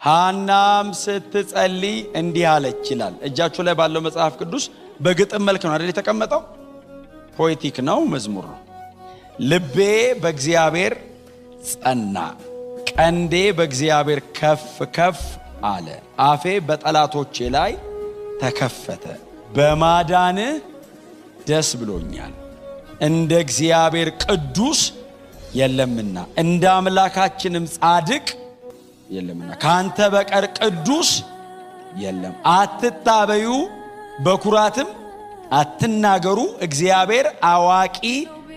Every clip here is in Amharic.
ሐናም ስትጸልይ እንዲህ አለች ይላል። እጃችሁ ላይ ባለው መጽሐፍ ቅዱስ በግጥም መልክ ነው አይደል የተቀመጠው? Poetic ነው፣ መዝሙር ነው። ልቤ በእግዚአብሔር ጸና፣ ቀንዴ በእግዚአብሔር ከፍ ከፍ አለ። አፌ በጠላቶቼ ላይ ተከፈተ፣ በማዳንህ ደስ ብሎኛል። እንደ እግዚአብሔር ቅዱስ የለምና፣ እንደ አምላካችንም ጻድቅ የለምና፣ ከአንተ በቀር ቅዱስ የለም። አትታበዩ፣ በኩራትም አትናገሩ፣ እግዚአብሔር አዋቂ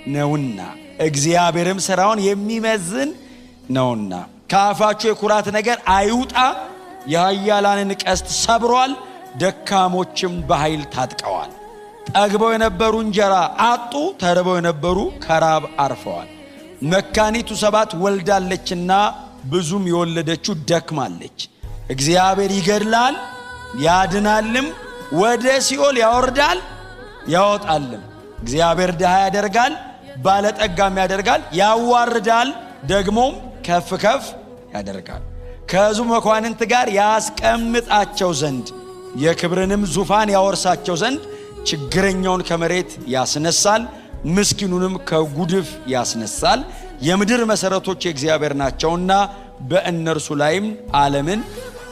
ነውና፣ እግዚአብሔርም ሥራውን የሚመዝን ነውና። ከአፋችሁ የኩራት ነገር አይውጣ። የኃያላንን ቀስት ሰብሯል፣ ደካሞችም በኃይል ታጥቀዋል። ጠግበው የነበሩ እንጀራ አጡ፣ ተርበው የነበሩ ከራብ አርፈዋል። መካኒቱ 7 ወልዳለችና ብዙም የወለደችው ደክማለች። እግዚአብሔር ይገድላል ያድናልም፣ ወደ ሲኦል ያወርዳል ያወጣልም። እግዚአብሔር ድሃ ያደርጋል ባለጠጋም ያደርጋል፣ ያዋርዳል ደግሞም ከፍ ከፍ ያደርጋል። ከሕዝቡ መኳንንት ጋር ያስቀምጣቸው ዘንድ የክብርንም ዙፋን ያወርሳቸው ዘንድ ችግረኛውን ከመሬት ያስነሳል፣ ምስኪኑንም ከጉድፍ ያስነሳል። የምድር መሰረቶች የእግዚአብሔር ናቸውና በእነርሱ ላይም ዓለምን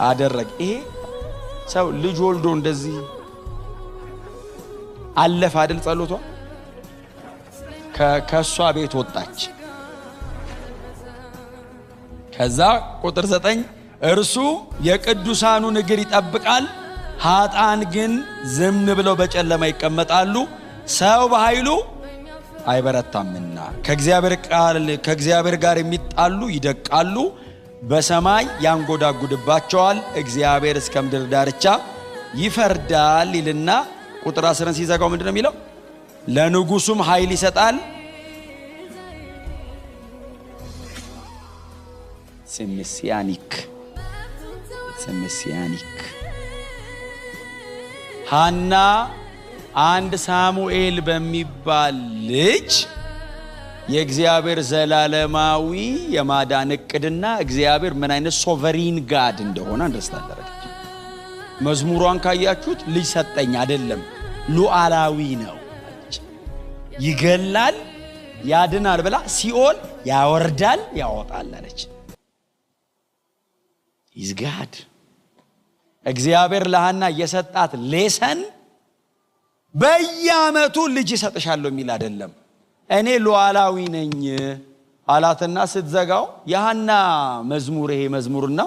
አደረገ። ይሄ ሰው ልጅ ወልዶ እንደዚህ አለፈ አይደል? ጸሎቷ ከሷ ቤት ወጣች። ከዛ ቁጥር 9 እርሱ የቅዱሳኑን እግር ይጠብቃል፣ ኃጥአን ግን ዝም ብለው በጨለማ ይቀመጣሉ። ሰው በኃይሉ አይበረታምና ከእግዚአብሔር ጋር የሚጣሉ ይደቃሉ፣ በሰማይ ያንጎዳጉድባቸዋል። እግዚአብሔር እስከ ምድር ዳርቻ ይፈርዳል ይልና ቁጥር 10 ሲዘጋው ምንድነው የሚለው? ለንጉሱም ኃይል ይሰጣል። Messianic messianic ሐና አንድ ሳሙኤል በሚባል ልጅ የእግዚአብሔር ዘላለማዊ የማዳን እቅድና እግዚአብሔር ምን አይነት sovereign God እንደሆነ understand አደረገች። መዝሙሯን ካያችሁት ልጅ ሰጠኝ አይደለም፣ ሉዓላዊ ነው፣ ይገላል ያድናል ብላ ሲኦል ያወርዳል ያወጣል አለች። He's God። እግዚአብሔር ለሐና የሰጣት lesson በየዓመቱ ልጅ እሰጥሻለሁ የሚል አይደለም። እኔ ሉዓላዊ ነኝ አላትና ስትዘጋው የሐና መዝሙር ይሄ መዝሙርና